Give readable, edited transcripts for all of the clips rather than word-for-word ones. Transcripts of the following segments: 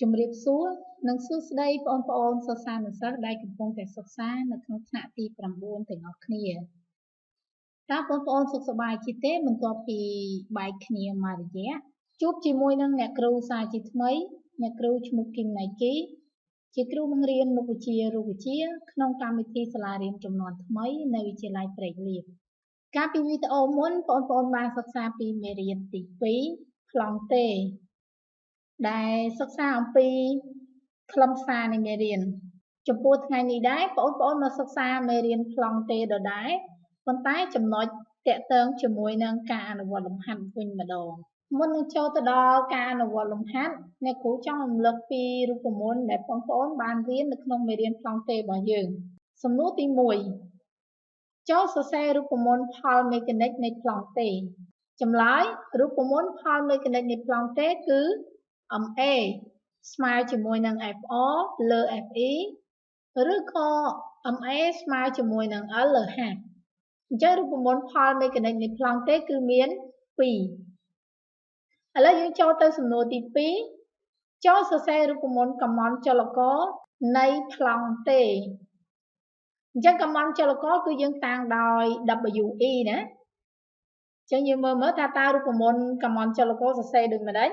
ជម្រាបសួរនិងសួស្តីបងប្អូនសិស្សានុសិស្សដែលកំពុងតែសិក្សានៅក្នុងថ្នាក់ទី9ទាំងអស់គ្នាតើបងប្អូនសុខសប្បាយជាទេបន្ទាប់ពីបែកគ្នាមួយរយៈជួបជាមួយនឹងអ្នកគ្រូសាជាថ្មីអ្នកគ្រូឈ្មោះគឹមណៃគីជាគ្រូបង្រៀនមុខវិជ្ជារូបវិទ្យាក្នុងកម្មវិធីសាលារៀនចំនួនថ្មីនៅវិទ្យាល័យព្រែកលៀបកាលពីវីដេអូមុនបងប្អូនបានសិក្សាពីមេរៀនទី2ប្លង់ទេដែលសិក្សាអំពីខ្លឹមសារនៃមេរៀនចំពោះថ្ងៃនេះដែរបងប្អូនមកសិក្សាមេរៀនប្លង់ទេដដែលប៉ុន្តែចំណុចតាក់ទងជាមួយនឹងការអនុវត្តលំហាត់វិញម្ដងមុននឹងចូលទៅដល់ការអនុវត្តលំហាត់អ្នកគ្រូចង់រំលឹកពីរូបមន្តដែលបងប្អូនបានរៀននៅក្នុងមេរៀនប្លង់ទេរបស់យើងសំណួរទី1ចូលសរសេររូបមន្តផលមេកានិកនៃប្លង់ទេចម្លើយរូបមន្តផលមេកានិកនៃប្លង់ទេគឺ MA ស្មើជាមួយនឹង FR លើ FE ឬក៏ MA ស្មើជាមួយនឹង L លើ H អញ្ចឹងរូបមន្តផលមេកានិកនៃប្លង់ទេគឺមាន2ឥឡូវយើងចូលទៅសំណួរទី2ចូលសរសេររូបមន្តកំណចលករនៃប្លង់ទេអញ្ចឹងកំណចលករគឺយើងតាំងដោយ WE ណាអញ្ចឹងយើងមើលថាតើរូបមន្តកំណចលករសរសេរដូចម្ដេច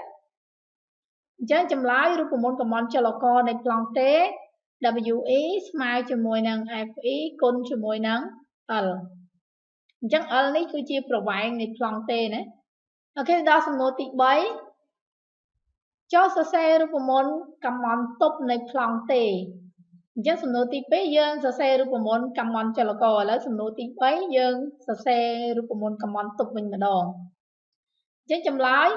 អញ្ចឹងចម្លើយរូបមន្តកំណចលករនៃប្លង់ទេ WE ស្មើជាមួយនឹង FE គុណជាមួយនឹង L អញ្ចឹង L នេះគឺជាប្រវែងនៃប្លង់ទេណាអូខេដល់សំណួរទី3ចូលសរសេររូបមន្តកំណទប់នៃប្លង់ទេអញ្ចឹងសំណួរទី2យើងសរសេររូបមន្តកំណចលករឥឡូវសំណួរទី3យើងសរសេររូបមន្តកំណទប់វិញម្ដងអញ្ចឹងចម្លើយ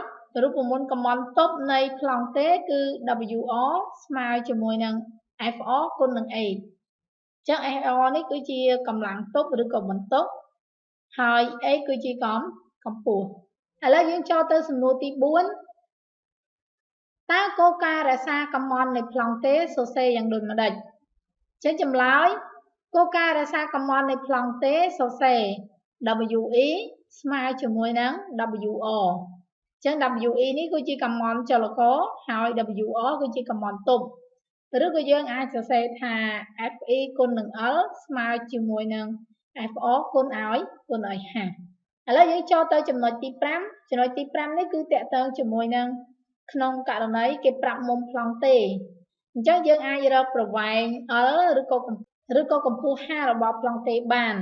រូបមន្តកំណទប់នៃប្លង់ទេគឺ WR ស្មើជាមួយនឹង FR គុណនឹង H អញ្ចឹង FR នេះគឺជាកម្លាំងទប់ឬក៏បន្ទុកហើយ H គឺជាកម្ពស់ឥឡូវយើងចូលទៅសំណួរទី4តើគោលការណ៍រក្សាកំណនៃប្លង់ទេសរសេរយ៉ាងដូចម្ដេចអញ្ចឹងចម្លើយគោលការណ៍រក្សាកំណនៃប្លង់ទេសរសេរ WE ស្មើជាមួយនឹង WR ចឹង WE នេះគឺជាកំណចលករហើយ WR គឺជាកំណទប់ឬក៏យើងអាចសរសេរថា FE គុណនឹង L ស្មើជាមួយនឹង FR គុណឲ្យ H ឥឡូវយើងចូលទៅចំណុចទី5ចំណុចទី5នេះគឺតាក់ទងជាមួយនឹងក្នុងករណីគេប្រាប់មុំប្លង់ទេអញ្ចឹងយើងអាចរកប្រវែង L ឬក៏កម្ពស់ H របស់ប្លង់ទេបាន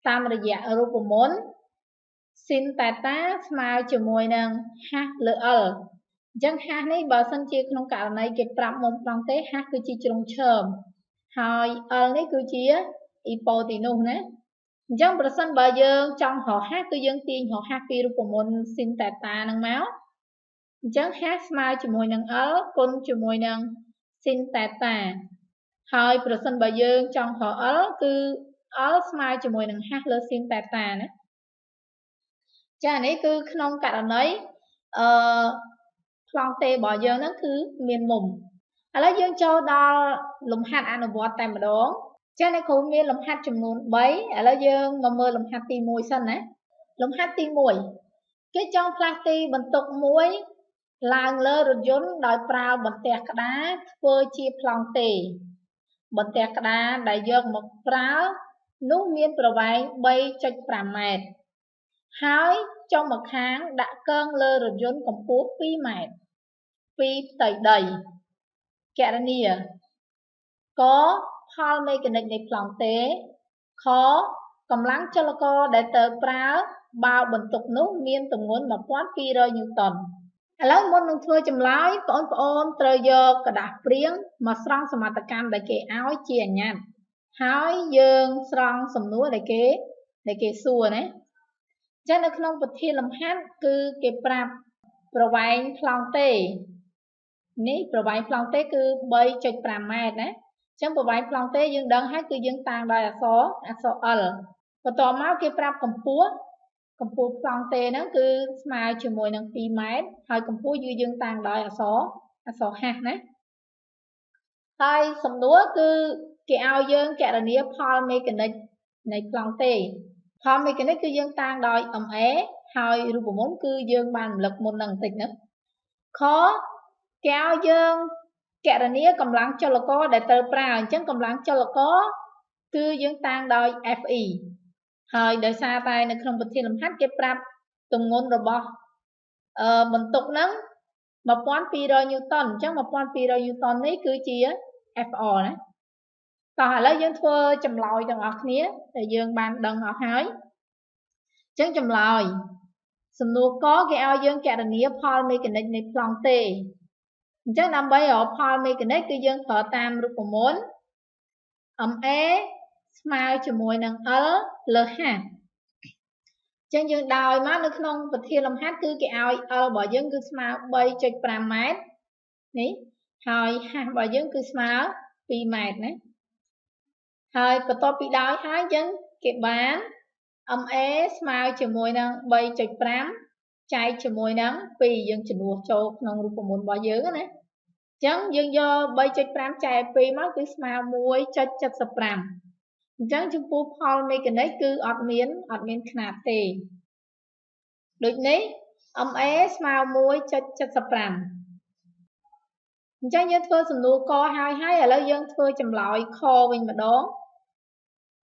តាមរយៈរូបមន្ត sin តេតាស្មើជាមួយនឹង h លើ L អញ្ចឹង h នេះបើសិនជាក្នុងករណីគេប្រាប់មុំប្លង់ទេ h គឺជាជ្រុងឈើមហើយ L នេះគឺជាអ៊ីប៉ូទីនោះណាអញ្ចឹងប្រសិនបើយើងចង់រក h គឺយើងទាញរក h ពីរូបមន្ត sin តេតាហ្នឹងមកអញ្ចឹង h ស្មើជាមួយនឹង L គុណជាមួយនឹង sin តេតាហើយប្រសិនបើយើងចង់រក L គឺ L ស្មើជាមួយនឹង h លើ sin តេតាណាចានេះគឺក្នុងករណីអឺប្លង់ទេរបស់យើងហ្នឹងគឺមានមុំឥឡូវយើងចូលដល់លំហាត់អនុវត្តតែម្ដងចាអ្នកគ្រូមានលំហាត់ចំនួន3ឥឡូវយើងមកមើលលំហាត់ទី1សិនណាលំហាត់ទី1គេចង់ផ្លាស់ទីបន្ទុកមួយឡើងលើរថយន្តដោយប្រើបន្ទះក្តារធ្វើជាប្លង់ទេបន្ទះក្តារដែលយកមកប្រើនោះមានប្រវែង 3.5 ម៉ែត្រហើយចុងម្ខាងដាក់កងលើរថយន្តកម្ពស់2ម៉ែត្រពីផ្ទៃដីគណនាកផលមេកានិកនៃប្លង់ទេខកម្លាំងចលករដែលត្រូវប្រើបើបន្ទុកនោះមានទម្ងន់1200ញូតុនឥឡូវមុននឹងធ្វើចម្លើយបងប្អូនត្រូវយកក្រដាសព្រាងមកស្រង់សមត្ថកម្មដែលគេឲ្យជាអញ្ញត្តិហើយយើងស្រង់សំណួរដែលគេសួរណាចឹងនៅក្នុងប្រធានលំហាត់គឺគេប្រាប់ប្រវែងប្លង់ទេនេះប្រវែងប្លង់ទេគឺ 3.5 ម៉ែត្រណាចឹងប្រវែងប្លង់ទេយើងដឹងហើយគឺយើងតាំងដោយអក្សរ L បន្ទាប់មកគេប្រាប់កម្ពស់ប្លង់ទេហ្នឹងគឺស្មើជាមួយនឹង2ម៉ែត្រហើយកម្ពស់គឺយើងតាំងដោយអក្សរ H ណាហើយសំណួរគឺគេឲ្យយើងគណនាផលមេកានិកនៃប្លង់ទេផលមេកានិកគឺយើងតាំងដោយ MA ហើយរូបមន្តគឺយើងបានរំលឹកមុននឹងបន្តិចណាខគេឲ្យយើង កណនាកម្លាំងចលករដែលត្រូវប្រើអញ្ចឹងកម្លាំងចលករគឺយើងតាំងដោយ FE ហើយដោយសារតែនៅក្នុងប្រធានលំហាត់គេប្រាប់ទម្ងន់របស់បន្ទុកហ្នឹង1200ញូតុនអញ្ចឹង1200ញូតុននេះគឺជា FR ណាតោះឥឡូវយើងធ្វើចម្លើយទាំងអស់គ្នាដែលយើងបានដឹងអស់ហើយអញ្ចឹងចម្លើយសំណួរកគេឲ្យយើងកណនាផលមេកានិកនៃប្លង់ទេអញ្ចឹងដើម្បីរកផលមេកានិកគឺយើងប្រើតាមរូបមន្ត MA ស្មើជាមួយនឹង L លើ H អញ្ចឹងយើងដោយមកនៅក្នុងប្រធានលំហាត់គឺគេឲ្យ L របស់យើងគឺស្មើ 3.5 ម៉ែត្រនេះហើយ H របស់យើងគឺស្មើ2ម៉ែត្រណាហើយបន្ទាប់ពីដោយហើយអញ្ចឹងគេបាន MA ស្មើជាមួយនឹង 3.5 ចែកជាមួយនឹង2យើងជំនួសចូលក្នុងរូបមន្តរបស់យើងណាអញ្ចឹងយើងយក 3.5 ចែក2មកគឺស្មើ 1.75 អញ្ចឹងចំពោះផលមេកានិកគឺអត់មានខ្នាតទេដូចនេះ MA ស្មើ 1.75 អញ្ចឹងយើងធ្វើសំណួរកហើយហើយឥឡូវយើងធ្វើចម្លើយខវិញម្ដង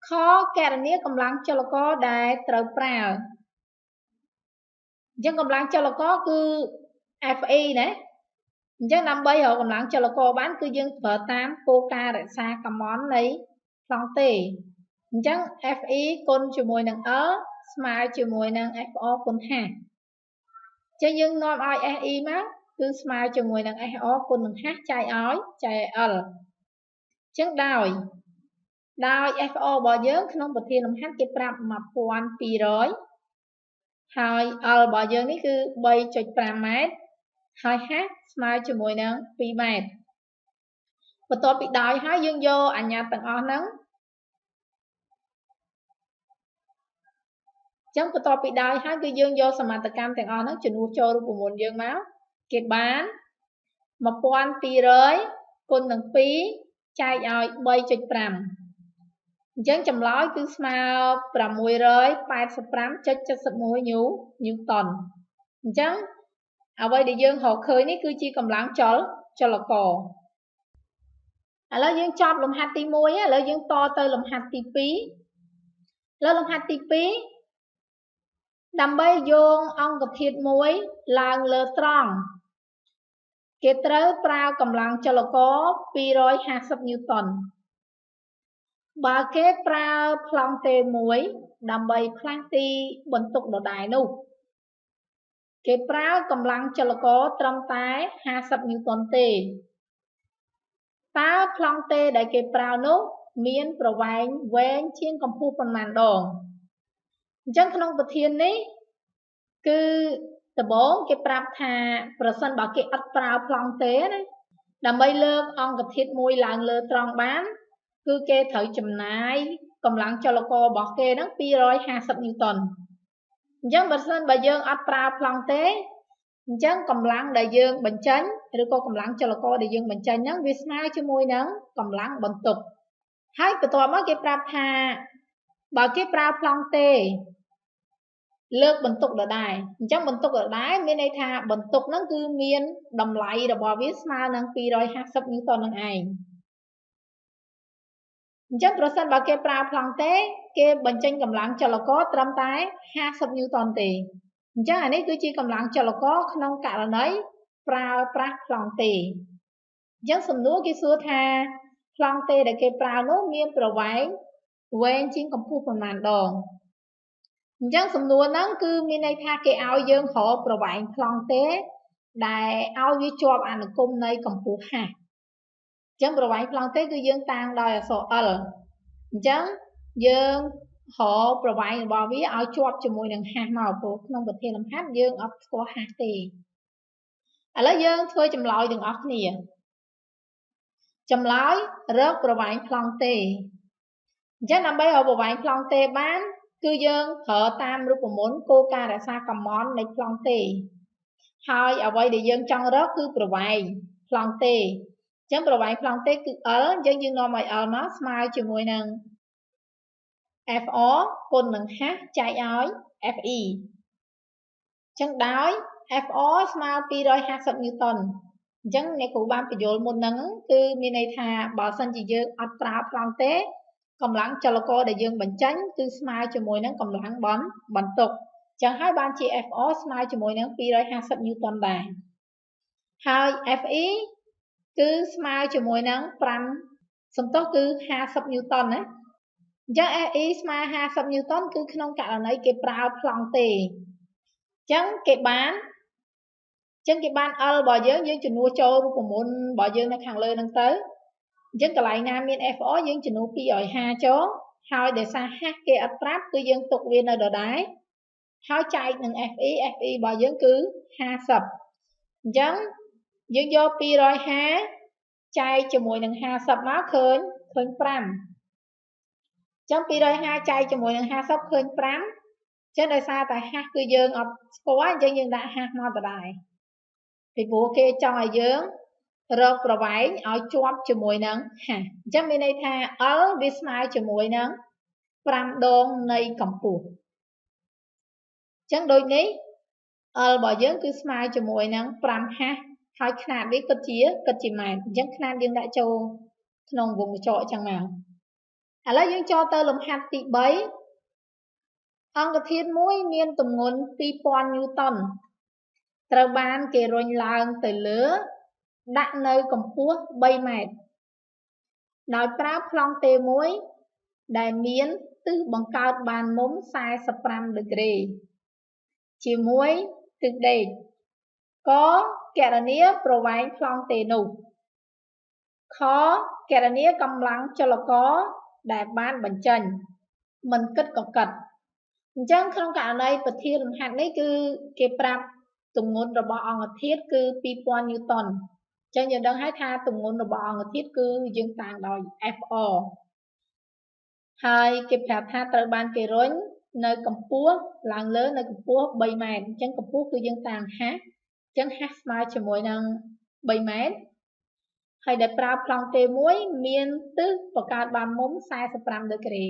ខកណនាកម្លាំងចលករដែលត្រូវប្រើអញ្ចឹងកម្លាំងចលករគឺ FE ណាអញ្ចឹងដើម្បីរកកម្លាំងចលករបានគឺយើងប្រើតាមគោលការណ៍រក្សាកម្មន្តនៃប្លង់ទេអញ្ចឹង FE គុណជាមួយនឹង L ស្មើជាមួយនឹង FR គុណ H អញ្ចឹងយើងនាំឲ្យ FE មកគឺស្មើជាមួយនឹង FR គុណនឹង H ចែកឲ្យ L អញ្ចឹងដោយ FR របស់យើងក្នុងប្រធានលំហាត់គេប្រាប់1200ហើយ L របស់យើងនេះគឺ 3.5 ម៉ែត្រហើយ H ស្មើជាមួយនឹង2ម៉ែត្របន្ទាប់ពីដោយហើយយើងយកអញ្ញាតទាំងអស់ហ្នឹងអញ្ចឹងបន្ទាប់ពីដោយហើយគឺយើងយកសមត្ថកម្មទាំងអស់ហ្នឹងជំនួសចូលរូបមន្តយើងមកគេបាន1200គុណនឹង2ចែកឲ្យ 3.5 អញ្ចឹងចម្លើយគឺស្មើ 685.71 ញូតុនអញ្ចឹងអ្វីដែលយើងរកឃើញនេះគឺជាកម្លាំងចលករឥឡូវយើងចប់លំហាត់ទី1ឥឡូវយើងតទៅលំហាត់ទី2ឥឡូវលំហាត់ទី2ដើម្បីយោងអង្គធាតុមួយឡើងលើត្រង់គេត្រូវប្រើកម្លាំងចលករ250ញូតុនបើគេប្រើប្លង់ទេមួយដើម្បីផ្លាស់ទីបន្ទុកដដែលនោះគេប្រើកម្លាំងចលករត្រឹមតែ50ញូតុនទេតើប្លង់ទេដែលគេប្រើនោះមានប្រវែងវែងជាងកម្ពស់ប៉ុន្មានដងអញ្ចឹងក្នុងប្រធាននេះគឺដំបូងគេប្រាប់ថាប្រសិនបើគេអត់ប្រើប្លង់ទេណាដើម្បីលើកអង្គធាតុមួយឡើងលើត្រង់បានគឺគេត្រូវចំណាយកម្លាំងចលកររបស់គេហ្នឹង250ញូតុនអញ្ចឹងបើសិនបើយើងអត់ប្រើប្លង់ទេអញ្ចឹងកម្លាំងដែលយើងបញ្ចេញឬក៏កម្លាំងចលករដែលយើងបញ្ចេញហ្នឹងវាស្មើជាមួយនឹងកម្លាំងបន្ទុកហើយបន្ទាប់មកគេប្រាប់ថាបើគេប្រើប្លង់ទេលើកបន្ទុកដដែលអញ្ចឹងបន្ទុកដដែលមានន័យថាបន្ទុកហ្នឹងគឺមានតម្លៃរបស់វាស្មើនឹង250ញូតុននឹងឯងអញ្ចឹងប្រសិនបើគេប្រើប្លង់ទេគេបញ្ចេញកម្លាំងចលករត្រឹមតែ50ញូតុនទេអញ្ចឹងអានេះគឺជាកម្លាំងចលករក្នុងករណីប្រើប្រាស់ប្លង់ទេអញ្ចឹងសំណួរគេសួរថាប្លង់ទេដែលគេប្រើនោះមានប្រវែងវែងជាងកម្ពស់ប៉ុន្មានដងអញ្ចឹងសំណួរហ្នឹងគឺមានន័យថាគេឲ្យយើងរកប្រវែងប្លង់ទេដែលឲ្យវាជាប់អនុគមនៃកម្ពស់ H អញ្ចឹងប្រវែងប្លង់ទេគឺយើងតាំងដោយអក្សរ L អញ្ចឹងយើងរកប្រវែងរបស់វាឲ្យជាប់ជាមួយនឹង H មកព្រោះក្នុងប្រធានលំហាត់យើងអត់ស្គាល់ H ទេឥឡូវយើងធ្វើចម្លើយទាំងអស់គ្នាចម្លើយរកប្រវែងប្លង់ទេអញ្ចឹងដើម្បីរកប្រវែងប្លង់ទេបានគឺយើងប្រើតាមរូបមន្តគោលការណ៍រក្សាកម្មន្តនៃប្លង់ទេហើយអ្វីដែលយើងចង់រកគឺប្រវែងប្លង់ទេអញ្ចឹងប្រវែងប្លង់ទេគឺ L អញ្ចឹងយើងនាំឲ្យ L មកស្មើជាមួយនឹង FR គុណនឹង H ចែកឲ្យ FE អញ្ចឹងដោយ FR ស្មើ250ញូតុន អញ្ចឹងអ្នកគ្រូបានបញ្យល់មុនហ្នឹងគឺមានន័យថាបើសិនជាយើងអត់ប្រើប្លង់ទេកម្លាំងចលករដែលយើងបញ្ចេញគឺស្មើជាមួយនឹងកម្លាំងបន្ទុកចឹងហើយបានជា FR ស្មើជាមួយនឹង250 Newton ដែរហើយ FE គឺស្មើជាមួយនឹង5សំទោសគឺ50 Newton ណាអញ្ចឹង FE ស្មើ50 Newton គឺក្នុងករណីគេប្រើប្លង់ទេអញ្ចឹងគេបាន L របស់យើងយើងជំនួសចូលរូបមន្តរបស់យើងនៅខាងលើហ្នឹងទៅអញ្ចឹងកន្លែងណាមាន FR យើងជំនួស250ចូលហើយដោយសារ H គេអត់ប្រាប់គឺយើងទុកវានៅដដែលហើយចែកនឹង FE FE របស់យើងគឺ50អញ្ចឹងយើងយក250ចែកជាមួយនឹង50មកឃើញ5អញ្ចឹង250ចែកជាមួយនឹង50ឃើញ5អញ្ចឹងដោយសារតែ H គឺយើងអត់ស្គាល់អញ្ចឹងយើងដាក់ H មកដដែលពីព្រោះគេចង់ឲ្យយើងរកប្រវែងឲ្យជាប់ជាមួយនឹង H អញ្ចឹងមានន័យថា L វាស្មើជាមួយនឹង5ដងនៃកម្ពស់អញ្ចឹងដូចនេះ L របស់យើងគឺស្មើជាមួយនឹង 5H ហើយខ្នាតវាគិតជាម៉ែត្រអញ្ចឹងខ្នាតយើងដាក់ចូលក្នុងវងកញ្ចក់អញ្ចឹងមកឥឡូវយើងចូលទៅលំហាត់ទី3អង្គធាតុមួយមានទម្ងន់2000 Newton ត្រូវបានគេរុញឡើងទៅលើដាក់នៅកម្ពស់3ម៉ែត្រដោយប្រើប្លង់ទេមួយដែលមានទិសបង្កើតបានមុំ45ដឺក្រេជាមួយទិសដេកកគណនាប្រវែងប្លង់ទេនោះខគណនាកម្លាំងចលករដែលបានបញ្ចេញមិនគិតក៏គិតអញ្ចឹងក្នុងករណីប្រធានលំហាត់នេះគឺគេប្រាប់ទម្ងន់របស់អង្គធាតុគឺ2000 Newton អញ្ចឹងយើងដឹងហើយថាទម្ងន់របស់អង្គធាតុគឺយើងតាំងដោយ FR ហើយគេប្រាប់ថាត្រូវបានគេរុញនៅកម្ពស់ឡើងលើនៅកម្ពស់3ម៉ែត្រអញ្ចឹងកម្ពស់គឺយើងតាំង H អញ្ចឹង H ស្មើជាមួយនឹង3ម៉ែត្រហើយដែលប្រើប្លង់ទេមួយមានទិសបង្កើតបានមុំ45ដឺក្រេ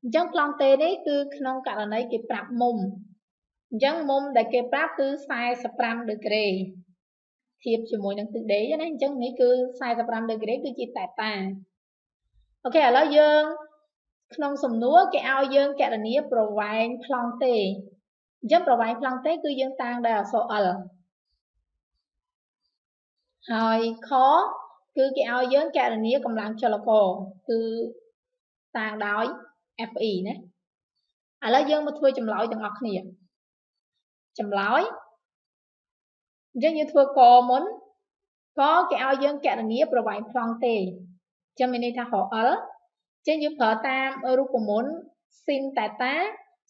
អញ្ចឹងប្លង់ទេនេះគឺក្នុងករណីគេប្រាប់មុំអញ្ចឹងមុំដែលគេប្រាប់គឺ45ដឺក្រេធៀបជាមួយនឹងទិសដេកណាអញ្ចឹងនេះគឺ45ដឺក្រេគឺជាតេតាអូខេឥឡូវយើងក្នុងសំណួរគេឲ្យយើងគណនាប្រវែងប្លង់ទេអញ្ចឹងប្រវែងប្លង់ទេគឺយើងតាំងដោយអក្សរ L ហើយខគឺគេឲ្យយើងគណនាកម្លាំងចលករគឺតាំងដោយ FE ណាឥឡូវយើងមកធ្វើចម្លើយទាំងអស់គ្នាចម្លើយអញ្ចឹងយើងធ្វើកមុនកគេឲ្យយើងគណនាប្រវែងប្លង់ទេអញ្ចឹងមានន័យថារក L អញ្ចឹងយើងប្រើតាមរូបមន្ត sin តេតា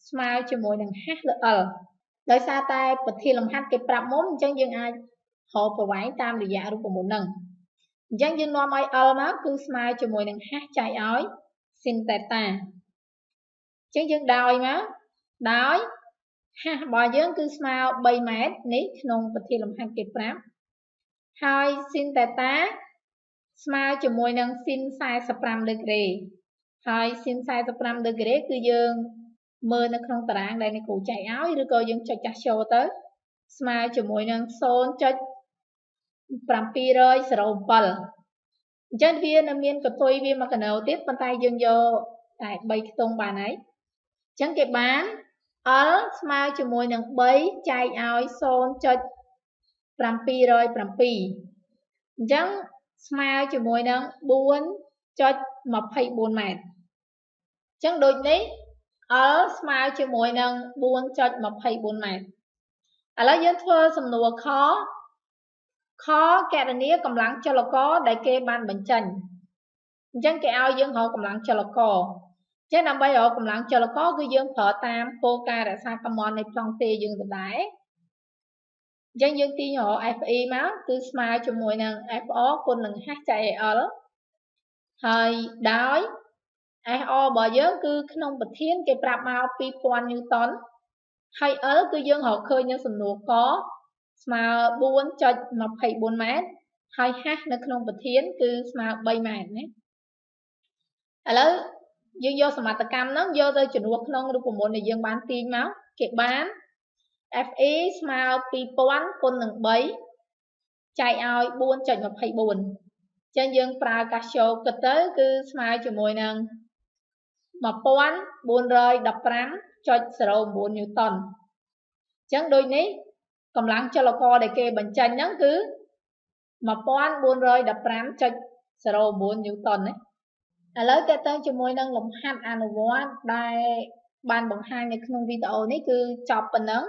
ស្មើជាមួយនឹង H លើ L ដោយសារតែប្រធានលំហាត់គេប្រាប់មុំអញ្ចឹងយើងអាចរកប្រវែងតាមរយៈរូបមន្តហ្នឹងអញ្ចឹងយើងនាំឲ្យ L មកគឺស្មើជាមួយនឹង H ចែកឲ្យ sin តេតាអញ្ចឹងយើងដោយមកដោយ H របស់យើងគឺស្មើ3ម៉ែត្រនេះក្នុងប្រធានលំហាត់គេប្រាប់ហើយ sin តេតាស្មើជាមួយនឹង sin 45ដឺក្រេហើយ sin 45ដឺក្រេគឺយើងមើលនៅក្នុងតារាងដែលអ្នកគ្រូចែកឲ្យឬក៏យើងចុចចាស់ចូលទៅស្មើជាមួយនឹង0.707អញ្ចឹងវានៅមានកតុយវាមួយកណោទៀតប៉ុន្តែយើងយកតែ3ខ្ទង់បានហើយអញ្ចឹងគេបាន L ស្មើជាមួយនឹង3ចែកឲ្យ0.707អញ្ចឹងស្មើជាមួយនឹង4.24ម៉ែត្រអញ្ចឹងដូចនេះ L ស្មើជាមួយនឹង4.24ម៉ែត្រឥឡូវយើងធ្វើសំណួរខខគណនាកម្លាំងចលករដែលគេបានបញ្ចេញអញ្ចឹងគេឲ្យយើងរកកម្លាំងចលករអញ្ចឹងដើម្បីរកកម្លាំងចលករគឺយើងប្រើតាមគោលការណ៍រក្សាកម្លាំងនៃប្លង់ទេយើងដដែលអញ្ចឹងយើងទាញរក FE មកគឺស្មើជាមួយនឹង FR គុណនឹង H ចែកឲ្យ L ហើយដោយ FR របស់យើងគឺក្នុងប្រធានគេប្រាប់មក2000 Newton ហើយ L គឺយើងរកឃើញនៅសំណួរកស្មើ 4.24 ម៉ែត្រហើយ H នៅក្នុងប្រធានគឺស្មើ3ម៉ែត្រណាឥឡូវយើងយកសមត្ថកម្មហ្នឹងយកទៅជំនួសក្នុងរូបមន្តដែលយើងបានទាញមកគេបាន FE ស្មើ2000គុណនឹង3 ចែកឲ្យ 4.24 ចឹងយើងប្រើកាសយ៉ូគិតទៅគឺស្មើជាមួយនឹង 1415.09 ញូតុនចឹងដូចនេះកម្លាំងចលករដែលគេបញ្ចេញហ្នឹងគឺ 1415.09 ញូតុនណាឥឡូវតើតើជាមួយនឹងលំហាត់អនុវត្តដែលបានបង្ហាញនៅក្នុងវីដេអូនេះគឺចប់ប៉ុណ្ណឹង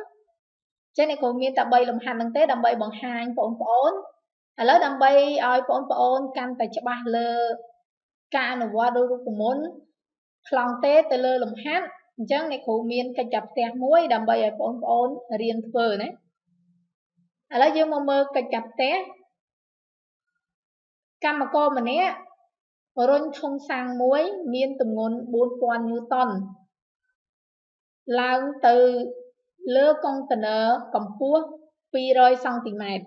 ចឹងអ្នកគ្រូមានតែ3លំហាត់ហ្នឹងទេដើម្បីបង្ហាញបងប្អូនឥឡូវដើម្បីឲ្យបងប្អូនកាន់តែច្បាស់លើការអនុវត្តរូបមន្តប្លង់ទេទៅលើលំហាត់អញ្ចឹងអ្នកគ្រូមានកិច្ចការផ្ទះមួយដើម្បីឲ្យបងប្អូនរៀនធ្វើណាឥឡូវយើងមកមើលកិច្ចការផ្ទះកម្មករម្នាក់រុញធុងសាំងមួយមានទម្ងន់ 4000 ញូតុនឡើងទៅលើកុងតឺន័រកម្ពស់200សង់ទីម៉ែត្រ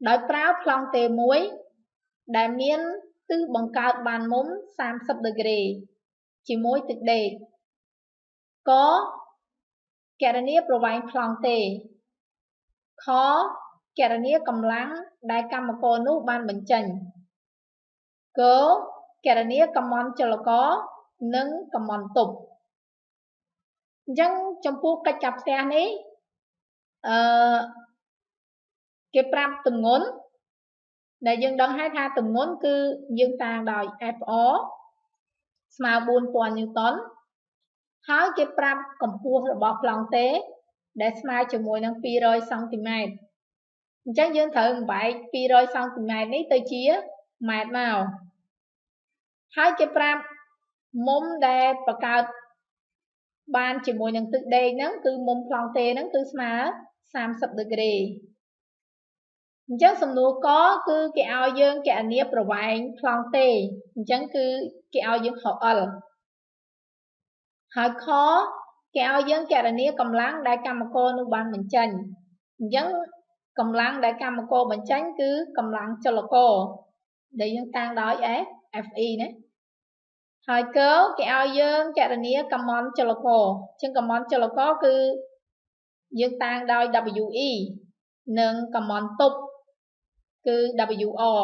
ដោយប្រើប្លង់ទេមួយដែលមានទិសបង្កើតបានមុំ30ដឺក្រេជាមួយទឹកដេកកគណនាប្រវែងប្លង់ទេខគណនាកម្លាំងដែលកម្មករនោះបានបញ្ចេញកគណនាកម្មន់ចលករនិងកម្មន់ទប់អញ្ចឹងចំពោះកិច្ចការផ្ទះនេះអឺគេប្រាប់ទម្ងន់ដែលយើងដឹងហើយថាទម្ងន់គឺយើងតាងដោយ FR ស្មើ 4000 ញូតុនហើយគេប្រាប់កម្ពស់របស់ប្លង់ទេដែលស្មើជាមួយនឹង200សង់ទីម៉ែត្រអញ្ចឹងយើងត្រូវបំបែក200សង់ទីម៉ែត្រនេះទៅជាម៉ែត្រមកហើយគេប្រាប់មុំដែលបង្កើតបានជាមួយនឹងទឹកដេកហ្នឹងគឺមុំប្លង់ទេហ្នឹងគឺស្មើ30ដឺក្រេអញ្ចឹងសំណួរកគឺគេឲ្យយើងគណនាប្រវែងប្លង់ទេអញ្ចឹងគឺគេឲ្យយើងខ L ហើយខគេឲ្យយើងគណនាកម្លាំងដែលកម្មករនោះបានបញ្ចេញអញ្ចឹងកម្លាំងដែលកម្មករបញ្ចេញគឺកម្លាំងចលករដែលយើងតាំងដោយ FE ណាហើយកគេឲ្យយើងគណនាកម្មន់ចលករអញ្ចឹងកម្មន់ចលករគឺយើងតាំងដោយ WE និងកម្មន់ទប់គឺ WR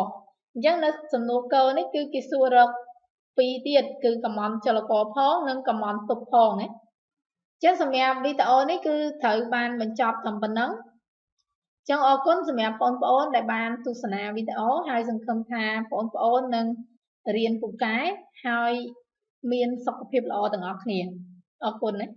អញ្ចឹងនៅសំណួរកនេះគឺគេសួររកពីរទៀតគឺកម្មន់ចលករផងនិងកម្មន់ទប់ផងណាអញ្ចឹងសម្រាប់វីដេអូនេះគឺត្រូវបានបញ្ចប់ត្រឹមប៉ុណ្ណឹងចឹងអរគុណសម្រាប់បងប្អូនដែលបានទស្សនាវីដេអូហើយសង្ឃឹមថាបងប្អូននឹងរៀនពូកែហើយមានសុខភាពល្អទាំងអស់គ្នាអរគុណណា